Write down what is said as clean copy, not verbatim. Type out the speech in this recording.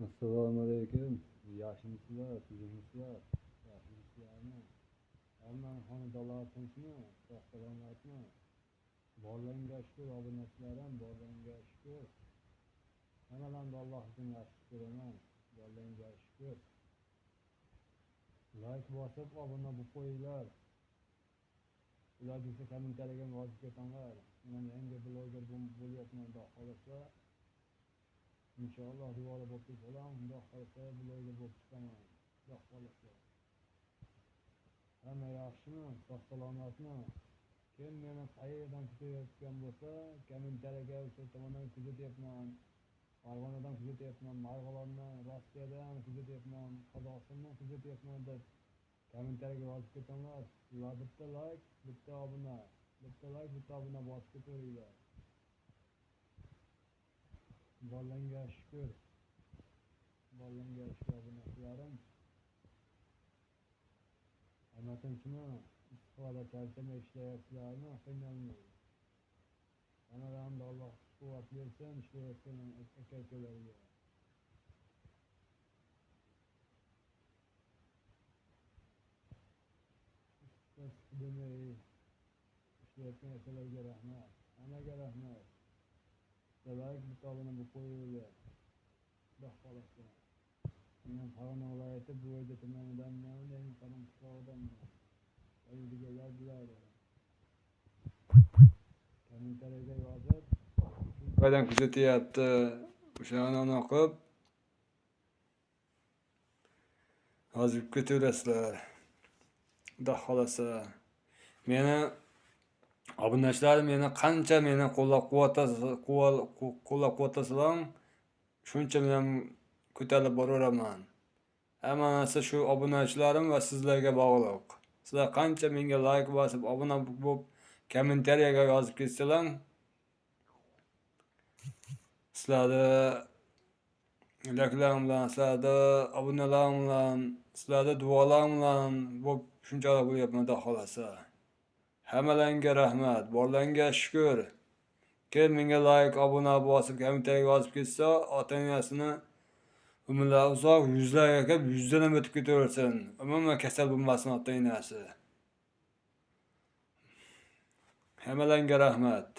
Assalomu alaykum. Yaxshimisizlar, tuzukmisizlar? Yaxshimisizlarmi? Hammani xonadonlari tinchmi? Sog' salomatmi? Borlangga shukur, obunachilarim, borlangga shukur. Hammalarni Alloh uchun yaxshi ko'raman. Borlangga shukur. Like bosib, obuna bo'lib qo'yinglar. Ular desa kommentariyaga yozib ketinglar. Men yangi bloger bo'lyapman, xudo xohlasa. Inshaalloh duolar bo'lib ketsalam, xudo xohlasa bloger bo'lib chiqaman. Xudo xohlasa. Hamma yaxshimi? Sog' salomatmi? Kim meni qayerdan kuzatayotgan bo'lsa, kommentariyaga o'sha tomondan kuzatyapman. Farg'onadan kuzatyapman, Marg'ilondan, Rossiyadan kuzatyapman, Qozog'istondan kuzatyapman deb kommentariyaga yozib ketinglar. Ular bitta like, bitta obuna, bitta like, bitta obuna bosib ketaveringlar. Borlangga shukur. Borlangga shukur obunachilarim. Hamma tinchmi? Istiqbolda charchamay ishlayapsizlarmi? Qiynalmay. Hammalarni Alloh kuch-quvvat bersin, ishlayotgan aka-ukalarga. Demay ishlayotgan akalarga rahmat. Hammaga rahmat. Like, bitta obuna bo'lib qo'yinglar. Xudo xohlasa. Men Farg'ona viloyati Buvayda tumanidanman, Yangiqadam qishlog'idanman. Taniydiganlar biladi. Kommentariyaga yozib, qayerdan kuzatyapti, o'shani o'qib yozib ketaverasizlar. Xudo xohlasa. Meni obunachilarim meni qancha meni qo'llab-quvvatlasalar, shuncha men ham ko'tarilib boraveraman. Hamma narsa shu obunachilarim va sizlarga bog'liq. Sizlar qancha menga like bosib, obuna bo'lib, kommentariyaga yozib ketsalar, sizlarni like'laring bilan, sizlarni obunalaring bilan, sizlarni duolaring bilan bo'lib shunchalik bo'lyapman, xudo xohlasa. Hammalaringga rahmat, borlangga shukur. Kim menga like, obuna bosib, kommentariyaga yozib ketsa, ota-onasini umrlari uzoq, yuzlarga kirib, yuzdan ham o'tib ketaversin. Umuman kasal bo'lmasin ota-onasi. Hammalaringga rahmat.